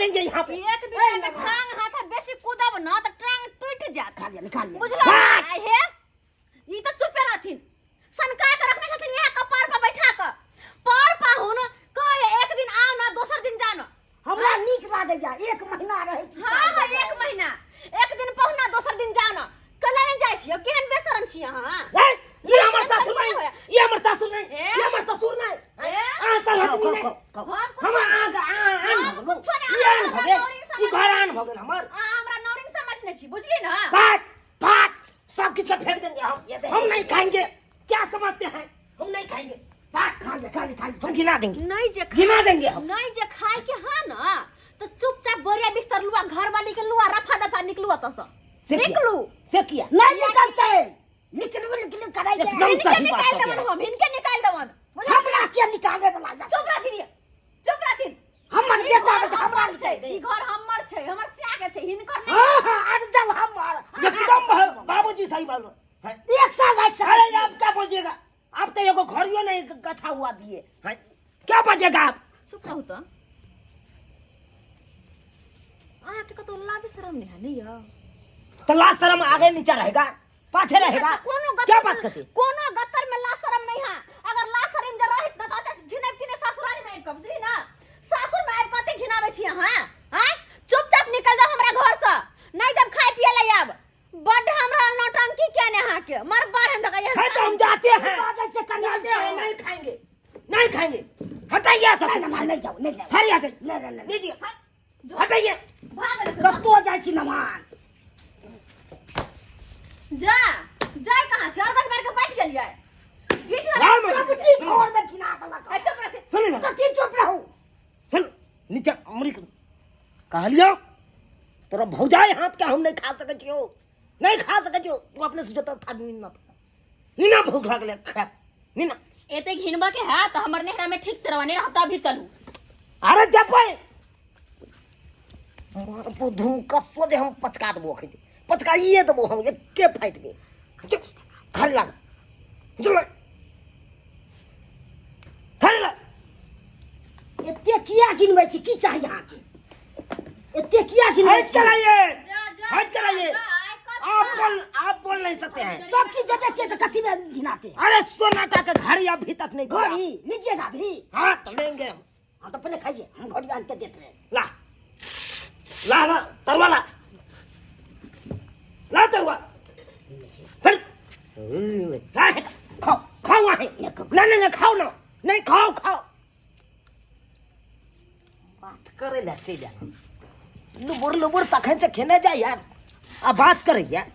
देंगे यहाँ पे। एक बीघा के टांग हाथ बेसी कूदब न त टांग टूट जात। खा लिया, निकाल लिया। बुझलो? आ हे, ई त चुपे रहथिन, सनका के रखने छथिन इहे कपार पर बैठा के। पर पाहुन कहे एक दिन आओ ना, दोसर दिन जानो। हमरा नीक लागैया, एक महीना रहै छी। हाँ हाँ, एक महीना, एक दिन पहुना, दोसर दिन जाओ ना। कला नहीं जाइ छियै? केहन बेशरम छी अहाँ! ए, ये हमर सासुर कोना नहीं। होया? ये हमर सासुर नहीं। ए? ये हमर ससुर नहीं। ए? अहाँ सब खाओ, हतनी खाओ, नहीं। खाओ, खाओ। हम कुछ हम अहाँ के आन हम भऽ गेलहुँ। कुछो नहीं, ई अहाँ आन भऽ हमरा गेल। नौरिंग ई समझ घर आन भऽ गेल हमर। अहाँ हमरा नौरिंग समझने छी, बुझली ना? बाट बाट, सब किछ के फेंक देंगे हम। ये देख। हम नहीं खाएंगे। क्या समझते हैं? हम नहीं खाएंगे। बाट खा ले, खा ले, खा ले। हम गिना देंगे। नहीं जे गिना देंगे हम। नहीं जे खाए के हाँ ना, तो चुपचाप बोरिया बिस्तर लुआ, घर वाली के लुआ, रफा दफा निकलू अतः से। से किया? निकलू। से किया? नहीं निकलते, निकलू निकलू करै छै। एकदम इनके सही बात निकाल कहते देवन हैं। हम, इनके निकाल देवन। बुझल? हमरा के निकाले वाला या? चुप रहथिन ये, चुप रहथिन। हमर ई बेटा घर बेटा हमरा हमर छै, निकाल दे। ई घर हमर छै, हमर स्या के छै, हिनकर नहीं। हाँ हाँ, अर्जल हमर। एकदम बाबूजी सही बात है। एक साल एक साल। अरे आप क्या बोलिएगा? आप तो एगो घड़ियो नहीं गथा हुआ दिए हैं। क्या बजेगा आप? चुप रहू। तऽ अहाँके कतौ लाज शरम नहीं है नहीं यौ? तो लाज शर्म आगे नीचा रहेगा, पाछे रहेगा? कोनो गत्तर क्या बात करते? कोनो गत्तर में लाज शरम नहीं है। अगर लाज शरम जे रहित न तऽ घिनाब कि नहीं ससुराल में आबि कऽ, बुझली ना? सासुर में आबि कते घिनाबै छी अहाँ? आँय, चुपचाप निकल जाओ हमरा घर से, नहीं जब खाए पिए ला आब। बड्ड हमरा नौटंकी केने अहाँके मर बाढ़ धक। है तो हम जाते हैं। बाजै छै कन्या। जाते हैं, नहीं खाएंगे, नहीं खाएंगे। हटाइए तो। नहीं नहीं, नहीं जाओ, नहीं जाओ। हट जाइए। नहीं नहीं नहीं। लीजिए, हटाइए। भाग। कतौ जाइ छी नमान? जा, जाय कहाँ छै? और मारि के बैठ गेलियै पीठ लगा। राम। सब चीज घर में घिना देलक। ए, चुप रहथिन। सुन ना। कथी चुप रहू? सुन, नीचा अमरी कहलियो, तोरा भौजाई हाथ के हम नहीं खा सकै छियो, नहीं खा सकै छियो। तू अपने से जत था नीना नीना भूख लागले, खा नीना। एते घिनबा के है तो हमर नेहरा में ठीक से रवा, नहीं रहता अभी चलू। अरे जपै मारबो धुमका सोझे, हम पचका देबो अखन, पचकाइए देबो हम एके फाइट में। चुप, थारी लाग, चल थारी लाग। एते किया गिनबै छी? की चाही अहाँके? एते किया गिनबै हट छी? कर आइए। जा जा। हट कर आइए। जा, आइ कत आप बोल, आप बोल नहीं सकते हैं। सब चीज जगह के तो कथी में गिनाते? अरे सोनाटा के घड़ी अभी तक नहीं दिया। घड़ी लीजिएगा अभी? हाँ तो लेंगे हम। हाँ तो पहले खाइए, हम घड़ी आन के देते हैं। ला ला ला, तरवा ला, ला तरवा फिर ला। खाओ खाओ वहाँ। नहीं नहीं नहीं, खाओ ना, नहीं, खाओ खाओ। बात करे ला चलि आयल। लुबुर लुबुर तखन से खेने जाय यार, आ बात करे यार।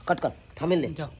कट कर, थमिल ले। जाओ।